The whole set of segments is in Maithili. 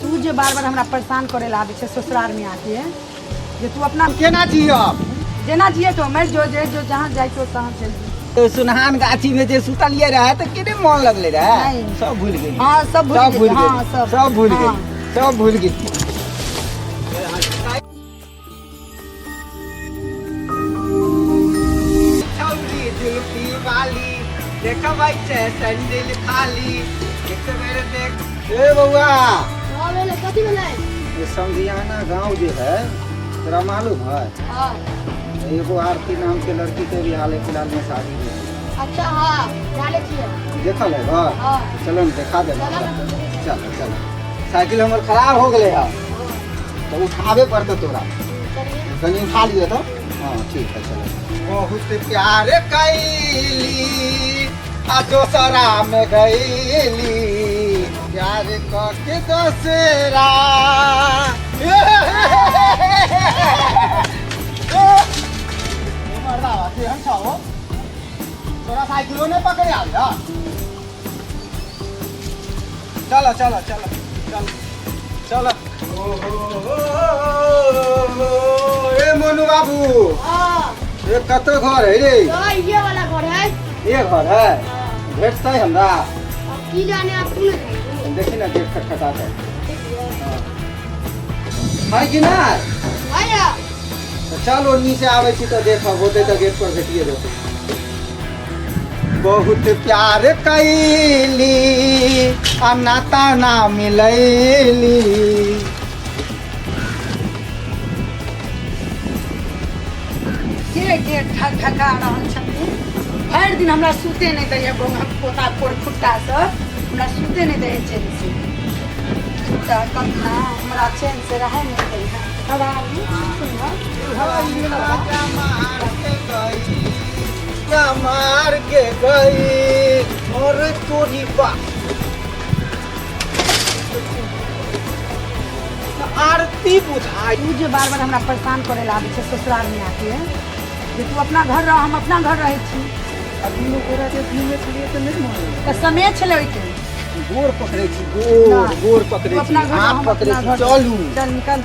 तू जे बार बार हमरा परेशान करे ला आबै छै ससुराल में आके, जे तू अपना केना जियब? जेना जिए तो मरि जो, जे जो जहाँ जाइ छौ तहाँ चलि जो। तो सुनहान गाछी में जे सुतलिए रहे तो केने मन लगले रहे? नहीं। सब भूल गेली। हाँ, सब भूल सब गेली। भूल हाँ, गेली। सब। सब भूल हाँ। गेली, सब भूल गेली। छौरी जुल्फी वाली देखबै छै सैंडल खाली एक बेर देख। ए बौआ। हाँ, भेलै, कथी भेलै? ये समधियाना गांव जे है तोरा मालूम है? हाँ। एगो आरती नाम के लड़की के भी हाल फिलहाल में शादी भेल। अच्छा, हाँ, जाने छियै। देखल है घर? हाँ। चलो ने देखा दे। चलो ने। चलो चलो, साइकिल हमर खराब हो गेलै है तो उठाबे पड़तै तोरा। चलिए। कनि उठा लिअ तऽ। हाँ, ठीक है, चलो। बहुत प्यार कैली आ दोसरा में गईली, प्यार कऽ के दोसरा। मर्दावा केहन छौ हो? तोरा साइकिलो नहि पकड़े आबै हँ? चलो चलो चलो चलो चलो। ए मोनू बाबू। हाँ। ए कतौ घर है रे? तो ये वाला घर है। ये घर है? हाँ। भेटतै हमरा? अब की जाने, आप तू नहीं। देखी ना, गेट खटखटा है। है कि नहीं? भैया। तऽ चल, ओन्नी से आबै छी तऽ देखब, होतै तऽ गेट पर भेटिए जेतै। बहुत प्यार कैली आ नाता ना मिलैली। के के ठक ठका रहल छथिन? भरि दिन हमरा सुते नहि दैया। बौआ, पोता पोर खुट्टा सब हमरा सुते नहि दैया चैन से। तऽ कतना हमरा चैन से रहै नहि दैया। हवा मार के गई और तोरी बा आरती बुझाई। तू जे बार बार हमरा परेशान करे ला आबै छै ससुराल में आके, जे तू अपना घर रह, हम अपना घर रहै छी। आ दुनू गोरा जे घूमे छलियै तऽ नहि मन लगै? तऽ समय छलै ओहिके। गोर पकड़ै छी, गोर। नहि। गोर पकड़ै तू छी। अपना घर रह, हाथ हम पकड़ै अपना छी। घर। चलू। चल, निकल।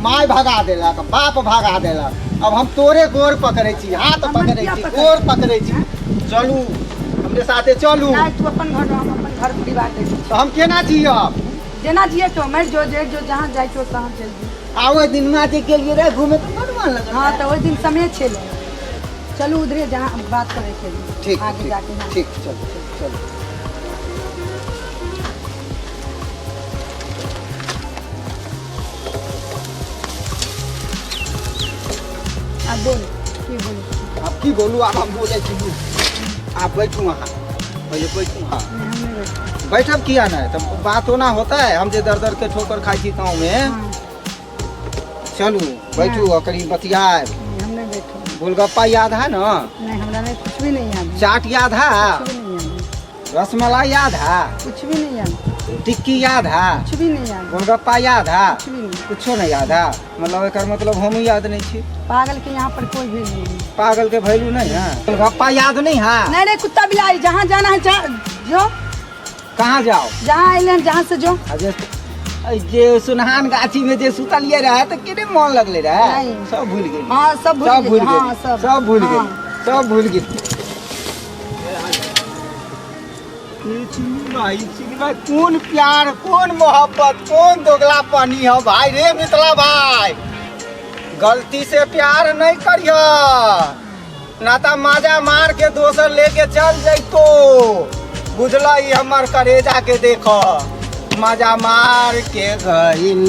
माय भगा देलक, बाप भगा देलक, अब हम तोरे गोर पकड़ै छी, हाथ हमर पकड़ै किया छी। पकड़ै? गोर पकड़ै छी, चलू, हमरे साथे चलू। नहि, तू अपन घर रह, हम अपन घर परिवार देखै छी। तऽ हम केना जियब? जेना जिए तो मरि जो, जे जो जहाँ जाइ छौ तहाँ चलि जो। आ ओहि दिन जे गेलियै रहे घूमे तऽ बड़ मन लगल। हाँ, तऽ ओहि दिन समय छलै। चलू उधरे, जहाँ बात करे के लिए। ठीक। आगे ठीक। जाके, हाँ। ठीक, चलू चलू। आब बोल, की बोलू? आब की बोलू? आब हम बोलै छी, आप बैठू अहाँ, पहिले बैठू अहाँ। नहि, हम नहि बैठब। बैठब किया नहीं? तब बात होना होता है? हम जे दर दर के ठोकर खाइ छी गाँव में। हाँ। चलू, बैठू, कनि बतियाब। नहीं, हम नहीं बैठब। गोलगप्पा याद है ना? नहीं, हमरा नहीं, कुछ भी नहीं याद है। चाट याद है? कुछ भी नहीं याद है। रसमलाई याद है? कुछ भी नहीं याद। टिक्की याद है? कुछ भी नहीं याद। गोलगप्पा याद है? कुछ भी नहीं। कुछो नहीं याद है? मतलब एकर मतलब हम ही याद नहीं छी। पागल के यहाँ पर कोई भी नहीं है। पागल के वैल्यू नहीं है? गोलगप्पा याद नहीं है? नहीं नहीं, कुत्ता बिलाई, जहाँ जाना है जा, जो। कहाँ जाओ? जहाँ अइले हन, जहाँ से जो। आ जे जे सुनहान गाछी में जे सुतलिए रहे तऽ केने मन लगले रहे? नहीं। सब भूल गेली। हाँ, सब भूल सब गेली। भूल हाँ, गेली। सब। सब भूल हाँ। गेली, सब भूल गेली। ई चिन्नी भाई, चिन्नी भाई, कोन प्यार, कोन मोहब्बत, कोन दोगला पानी है भाई रे। मिथिला भाई, गलती से प्यार नहीं करियो ना त माजा मार के दोसर लेके चल जैतो, बुझल? ई हमर करेजा के देख, मजा मार के गइल।